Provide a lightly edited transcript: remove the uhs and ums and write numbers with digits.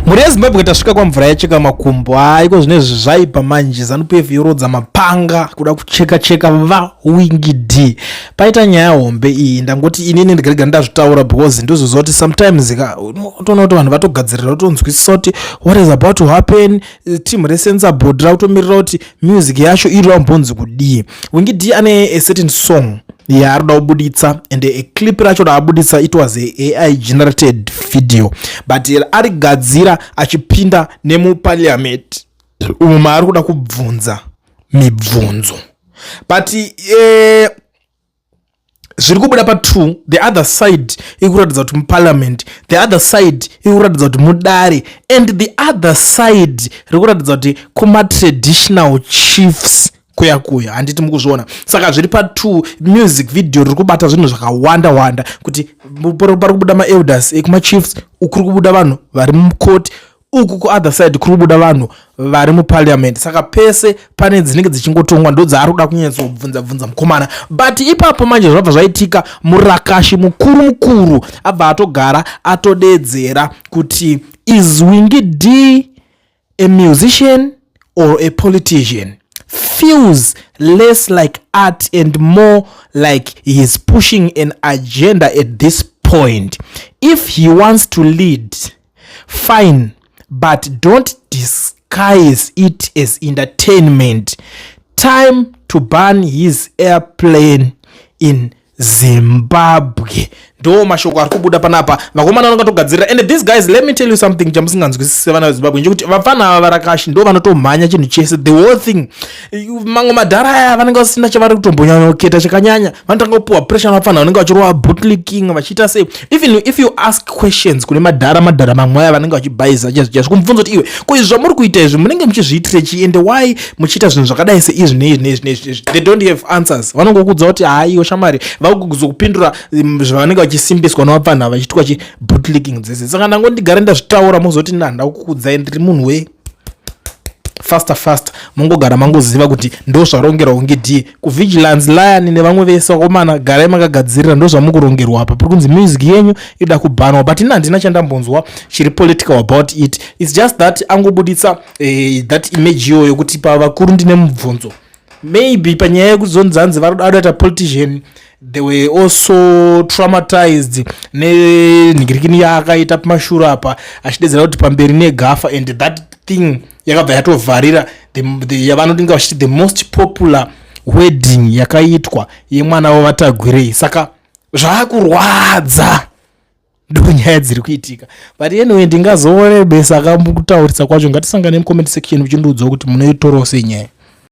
Mhuri yeZimbabwe, tasvika kwamvura yacheka makumbo. Haiko zvinezvi zvaipa manje. ZANU-PF yorodza mapanga kuda kucheka cheka vaWinky D. Paita nyaya hombe iyi. Ndangoti inini ndigarega ndazvitaura because ndozoziva kuti sometimes ka unotoona kuti vanhu vatogadzirira, kutonzwisisa kuti what is about to happen. Team recensor board rakutomirira kuti music yacho iri rambonzi kudii. Winky D ane a certain song yaari kuda kubuditsa, and a clip racho raabuditsa, it was a AI generated video, but arigadzira achipinda nemuparliament umo maari kuda kubvunza mibvunzo. But zviri kubuda pa2, the other side iri kuratidza kuti muparliament, the other side iri kuratidza kuti mudare, and the other side riri kuratidza kuti kumatraditional chiefs kuya kuya. Handiti mukuzviona? Saka zviri pa2. Music video riri kubata zvinhu zvakawanda wanda, kuti pari kubuda maelders ekumachiefs, kuri kubuda vanhu vari mukoti uku, kuother side kuri kubuda vanhu vari muparliament. Saka pese pane dzinenge dzichingotongwa, ndo dzaari kuda kunyatsobvunza bvunza mukomana. But ipapo manje zvabva zvaitika, murakashi mukuru mukuru abva atogara atodedzera kuti, "Is Winky D a musician or a politician? Feels less like art and more like he is pushing an agenda at this point. If he wants to lead, fine, but don't disguise it as entertainment. Time to ban his airplane in Zimbabwe." Ndo mashoko ari kubuda panapa. Vakomana vanongatogadzirira. And these guys, let me tell you something chamusinganzwisisi, vana veZimbabwe, ndechekuti vapfana ava varakashi ndo vanotomhanya chinhu chese, the whole thing. Mamwe madhara aya vanenge vasina chavari kutombonyanyoketa chakanyanya. Vanotanga kupiwa pressure vapfana vanenge vachirova bootlicking, vachiita sei. Even if you ask questions kune madhara, madhara mamwe aya vanenge vachibhaisa chaizvo chaizvo, kumubvunza kuti, "Iwe, ko izvi zvamuri kuita izvi munenge muchizviitire chii? Ende why muchiita zvinhu zvakadai seizvi neizvi neizvi neizvi?" They don't have answers. Vanongokuudza kuti, "Haiwo shamari." Vakuzokupindura zvavanenge vachisimbiswa nevapfanha vachiitwa chi bootlicking dzese. Saka ndangondigare ndazvitaura, muzoti ndanda kukuudzai ndiri munhu we faster faster. Mungogara mangoziva kuti ndo zvarongerwa kunge d kuvigilance lion nevamwe vese. Vakomana, garai makagadzirira, ndo zvamukurongerwa apa. Puri kunzi music yenyu ida kubhanwa, but ini handina chandambonzwa chiri political about it. It's just that angobuditsa that image iyoyo kuti pavakuru ndine mubvunzo. Maybe panyaya yekuzonzanzi vari kuda politician, they were also traumatized nenhingirikini yaakaita pamashure apa, achidedzera kuti pamberi negafa, and that thing yakabva yatovharira yavanodinga vachiti the most popular wedding yakaitwa yemwana wavaTagwirei. Saka zvaakurwadza, ndo nyaya dziri kuitika. But anyway, ndingazorebesa kutaurisa kwacho. Ngatisangane mucomment section uchindiudzawo kuti munoitorawo sei nyaya.